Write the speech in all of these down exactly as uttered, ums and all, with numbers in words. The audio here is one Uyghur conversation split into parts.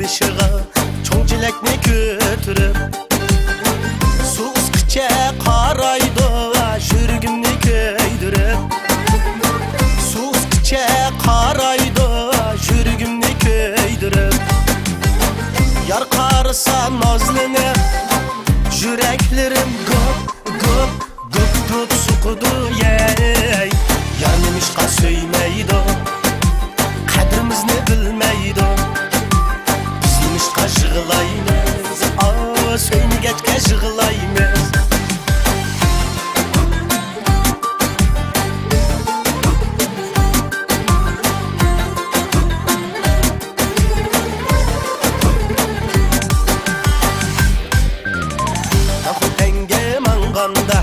بېشىغا چوڭ چېلەكنى كۆتۈرۈپ، سۇ ئۇسقىچە قارايدۇ يۈرىكىمنى كۆيدۈرۈپ. سۇ ئۇسقىچە قارايدۇ يۈرىكىمنى كۆيدۈرۈپ. يار قارىسا نازلىنىپ، يۈرەكلىرىم گۇپ گۇپ گۇپ گۇپ سوقىدۇ، يەي. يار نېمىشقا سۆيمەيدۇ؟ قەدرىمىزنى بىلمەيدۇ. بىز نېمىشقا يىغلايمىز؟ ئاۋۇ سۆيمىگەچكە يىغلايمىز. خوتەنگە ماڭغاندا،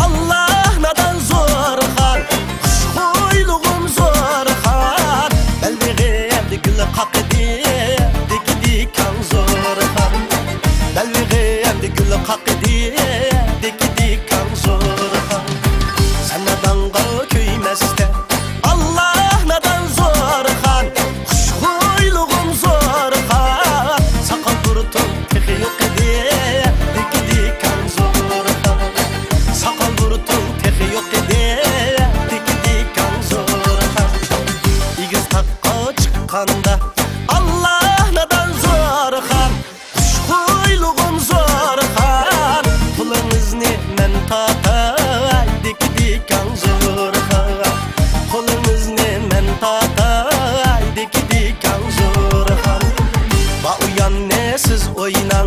ئاللا نادان زورخان، خۇشخۇيلۇغۇم زورخان، بەلبېغىمدا گۈل قاقىدى، دىكى دىكاڭ زورخان، بەلبېغىمدا گۈل قاقىدى، دىكى دىكاڭ زورخان، سەن نادانغا كۆيمەستە، ئاللا نادان زورخان، خۇشخۇيلۇغۇم زورخان، ساقال بۇرۇتۇم تېخى يوق ئىدى، دىكى دىكاڭ زورخان. ساقال بۇرۇتۇم تېخى يوق ئىدى، دىكى دىكاڭ زورخان. ئېگىز تاغقا چىققاندا، ئاللا نادان زورخان، خۇشخۇيلۇغۇم زورخان، قولىڭىزنى مەن تارتاي، دىكى دىكاڭ زورخان، قولىڭىزنى مەن تارتاي، دىكى دىكاڭ زورخان. بار ئۇ ياننى سىز ئويناڭ،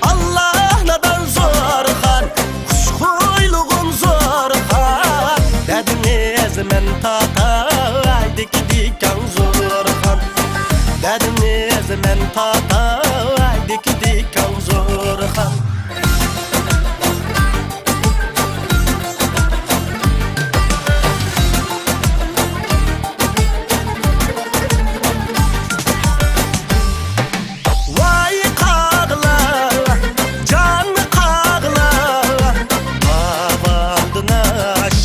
ئاللا نادان زورخان، خۇشخۇيلۇغۇم زورخان، دەردىڭىز مەن تارتاي، دىكى دىكاڭ زورخان، دەردىڭىز مەن تارتاي، دىكى دىكاڭ زورخان. ۋاي قاغىلا، جان قاغىلا، داۋاندىن ئاش،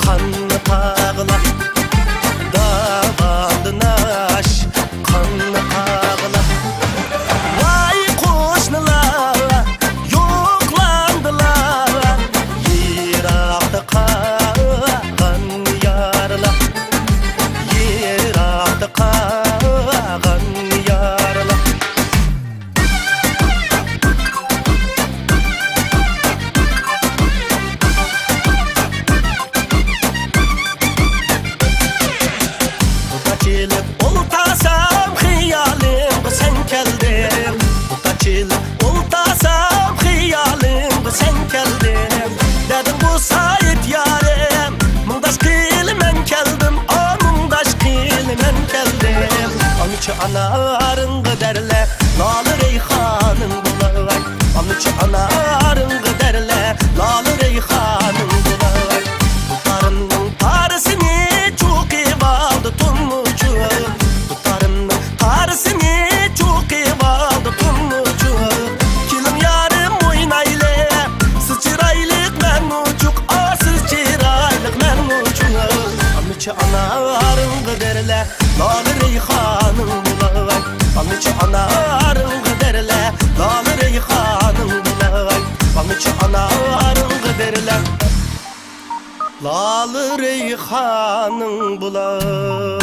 قان قاغىلا، داۋاندىن ئاش، قان قاغىلا. ۋاي قوشنىلار، يوقلاندىلا، يىراقتا قالغان يارلار، يىراقتا قالغان يارلار. دۇتار چېلىپ ئولتۇرسام، خىيالىمغا سەن كەلدىڭ. دۇتار چېلىپ ئولتۇرسام، خىيالىمغا سەن كەلدىڭ. دەردىڭ بولسا ئېيت يارىم، مۇڭداش قىلىمەن كەلدىم، ئا، مۇڭداش قىلىمەن كەلدىم. ئانىچە ئانارىڭغا دەرلە، لالە رەيھانىڭ بولاي. ئانىچە ئانارىڭغا دەرلە، لالە رەيھانىڭ بولاي. دۇتارىمنىڭ تارىسىنى چوقۇۋالدى تۇمۇچۇق. دۇتارىمنىڭ تارىسىنى چوقۇۋالدى تۇمۇچۇق. كېلىڭ يارىم ئوينايلى، سىز چىرايلىق مەنمۇچۇق، ئا، سىز چىرايلىق مەنمۇچۇق. ئانىچە ئانارىڭغا دەرلە، لالە رەيھانىڭ بولاي. ئانىچە ئانارىڭغا دەرلە، لالە رەيھانىڭ بولاي. ئانىچە ئانارىڭغا دەرلە، لالە رەيھانىڭ بولاي.